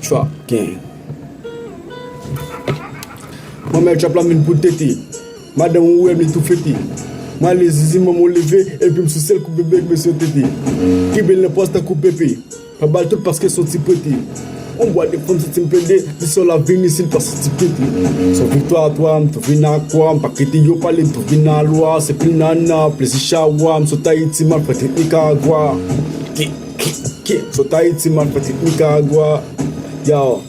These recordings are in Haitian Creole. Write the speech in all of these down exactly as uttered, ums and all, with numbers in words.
Trap gang. Manmèl trap la vin pou tete. Madanm ou wè m li tou fete. M ale zizi manman w leve, epi m sou sèl kou bebe k mesye tete. Kenbe l nan pòz tankou pepe. Pa ba l tout paske s on ti prete. On bwa de fanm santi m plede, di sòl la vini si l pa santi pete. S on viktwa a twa, m tou vin a kwa, m pa kite yo pale, m tou vin a lwa, se pil nana, plezi chawa, m sot Ayiti, m al fè trip Nikaragwa. Ki, ki, ki, m sot Ayiti, m al fè trip Nikaragwa. Yo.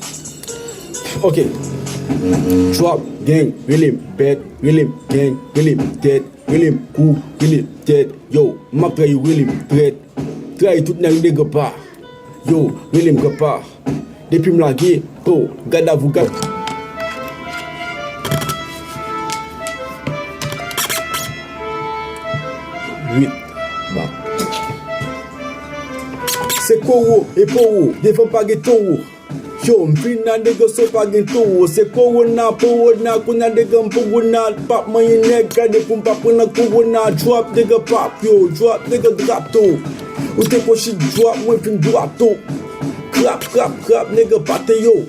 Ok. Trap gang, rele m bèt, rele m gang, rele m tèt, rele m kou, rele m tèt. Yo, m ap trayi w, rele m trèt. Trayi tout nèg de granpa. Yo, rele m granpa. Depi m lage, po, gad avou gad. Uit ba. Se koro e poro, devan pa gen towo. Yo, m vin a nèg yo so pa gen towo. Se kowona, powona, kounye a nèg m powona. Pap manyen nèg, gade pou m pa pran nan kowona. Drop nèg pap yo, drop nèg drato. Ou te kwochi drop, mwen vin drato. Krap, krap, krap, nèg pate yo.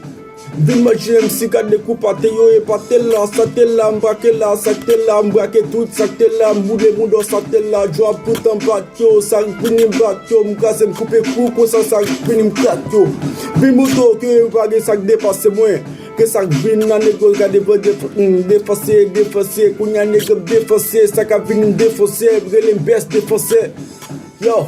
Vin manje M C, gade kou pate yo, e pate la, sa te la, m brake la, sa te la, m brake tout, sa te la, m boule moudo, sa te la, drop tout an pat yo, sa vini bat yo, m kraze, m koupe kou, konsa sa vini m krak yo. Vin mouto ke yo pa gen sa k depase mwen. Ke sa k vin nan nèg yo gade vre def-, mm, defanse, defanse, kounye a nèg yo defanse, sa k ap vini m defanse, rele m bèst defanse. Yo,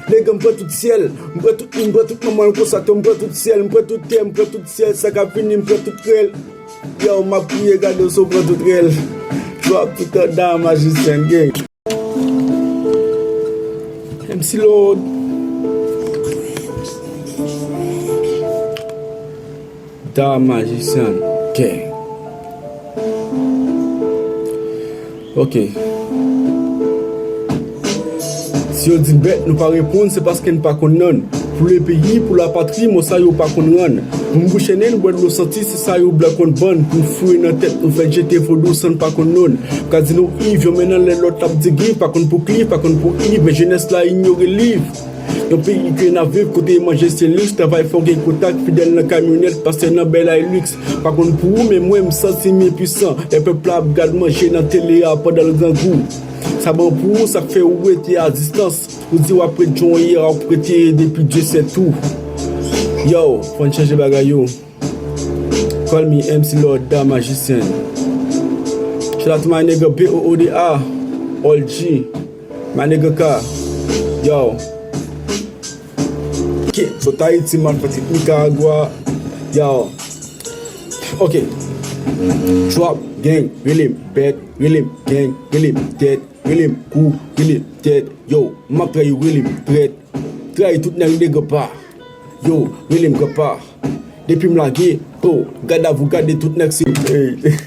nèg m pran tout syèl, m pran tout, m pran tout manman l konsa tou, m pran tout syèl, m pran tout tè, m pran tout syèl, sa k ap vini, m pran tout rèl. Yo, m ap kriye, gade w so pran tout rèl. Drop tout an dan majisyen, gang. M C Lord. Da majisyen, gang. Ok. Si yo di n bèt, nou pa reponn, se paske n pa konn nann. Pou le peyi, pou lapatri, mo sa yo pa konn rann. Pou n bouche nen n, bwè dlo santi, se sa yo blan konn bann. Pou n foure nan tèt nou, fè n jete vodou san n pa konn nonn. M ka di nou Iv, yon men nan lè lòt ap di Give, pa konn pou Cliff, pa konn pou Eve, men jenès la inyore liv. Yon peyi ke n ap viv, kote manje se liks, travay fò gen kontak, fidèl nan kamyonèt, pastè nan bèl Hilux. Pa konn pou ou, men mwen, m santi m enpwisan. Lè pèp la ap gad manje nan tele a pandan l grangou. Sa bon pou ou, sa k fè ou rete a distans. Ou di w ap ret jan w ye a, w ap rete depi Dye sè tou. Yo, fò n chanje bagay yo. Call me M C Lord, da majisyen. Shout out to my nigga B O O D A, All G, my nigga Ka. Yo. Ok, sot Ayiti, m al fè trip Nikaragwa. Yo. Ok. Trap gang, rele m bèt, rele m gang, rele m tèt, rele m kou, rele m tèt. Yo, m ap trayi w, rele m trèt. Trayi tout nèg de granpa. Yo, rele m granpa. Depi m lage, po, gad avou gade tout nèg se. Ey.